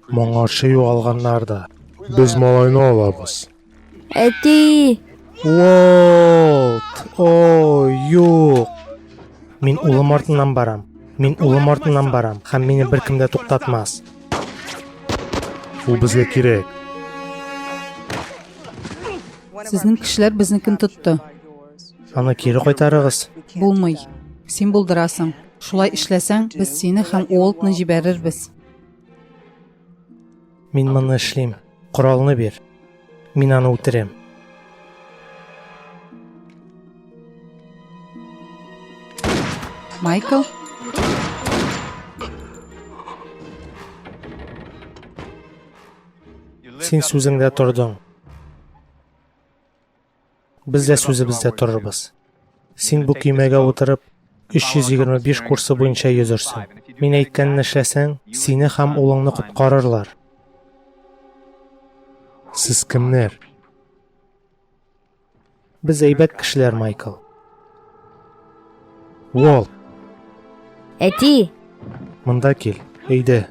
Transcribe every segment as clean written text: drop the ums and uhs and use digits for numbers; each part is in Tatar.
Моңарчы югалганнар да. Без малайны алабыз. Әти! Уолт! О, юк! Мин улым артыннан барам. Мин улым артыннан барам, һәм мине беркем дә туктатмас. Ул безгә кирәк. Сезнең кешеләр безнекен тотты. Аны кире кайтарыгыз. Булмый. Син булдырасың. Шулай эшләсәң, без сине һәм Уолтны җибәрербез. Мин моны эшлим. Коралны бир. Мин аны үтерәм. Майкл? Син сүзеңдә тордың. Без дә сүзебездә торырбыз. Син бу көймәгә утырып, 325 курсы буенча йөзерсең. Мин әйткәнне эшләсәң, сине һәм улыңны коткарырлар. Сез кемнәр? Без әйбәт кешеләр, Майкл. Уолт. Әти! Монда кил, әйдә.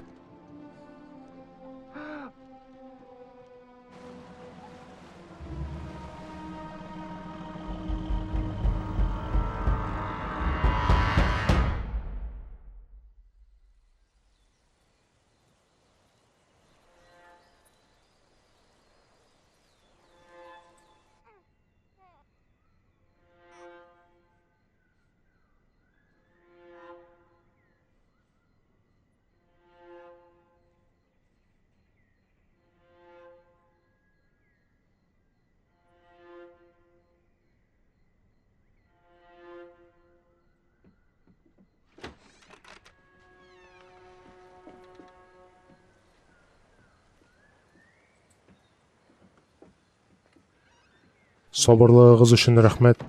Сабырлыгыгыз өчен рәхмәт.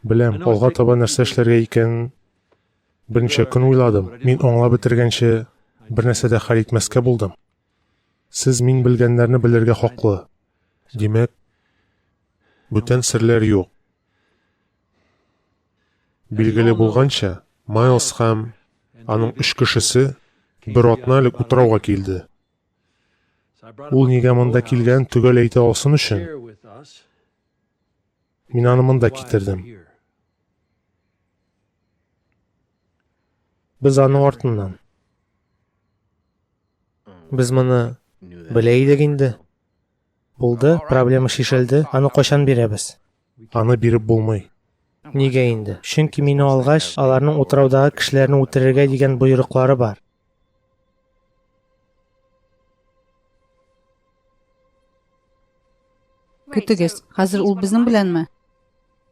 Беләм, алга таба нәрсә эшләргә икәнен берничә көн уйладым. Мин аңлап бетергәнче бер нәрсә дә хәл итмәскә булдым. Сез мин белгәннәрне белергә хаклы. Димәк, бүтән серләр юк. Билгеле булганча, Майлз һәм аның өч кешесе бер атна элек утрауга килде. Ул нигә монда килгәнен төгәл әйтә алсын өчен, мин аны монда китердем. Без аның артыннан. Без моны белә идек инде. Булды, проблема чишелде. Аны кайчан бирәбез? Аны биреп булмый. Нигә инде? Чөнки мине алгач, аларның утраудагы кешеләрне үтерергә дигән боерыклары бар. Көтегез, хәзер ул безнең беләнме?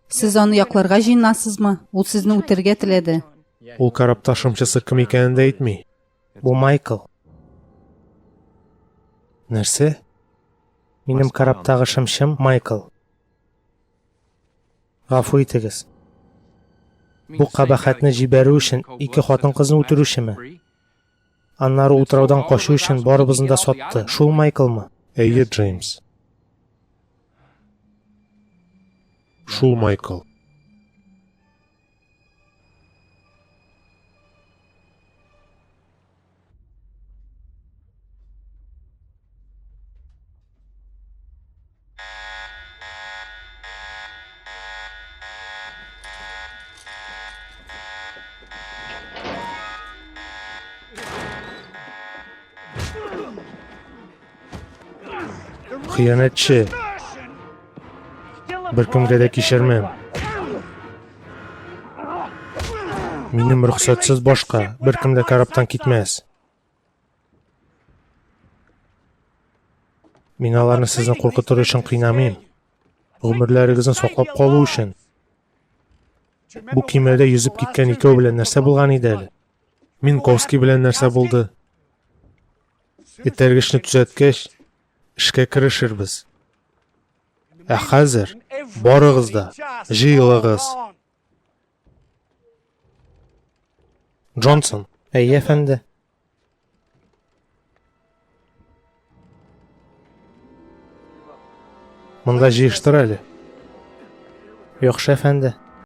Сез аны якларга җыенасызмы? Ул сезне үтерергә теләде. Ул корабта шымчысы кем икәнен дә әйтми. Бу Майкл. Нәрсә? Минем корабтагы шымчым Майкл. Гафу итегез. Бу кабахәтне җибәрү өчен ике хатын-кызны үтерүчеме? Аннары утраудан качу өчен барыбызны да сатты. Шул Майклмы? Әйе, Джеймс. Шул Майкл. Хыянәтче. Беркемгә дә кичермәм. Минем рөхсәтсез башка беркем дә корабтан китмәс. Мин аларны сезне куркытыр өчен кыйнамыйм. Гомерләрегезне саклап калу өчен. Бу көймәдә йөзеп киткән икәү белән нәрсә булган иде әле? Минковский белән нәрсә булды? Этәргечне төзәткәч, эшкә керешербез. Ә хәзер барыгыз да җыелыгыз. Джонсон. Әйе, әфәнде. Монда җыештыр әле. Яхшы, әфәнде.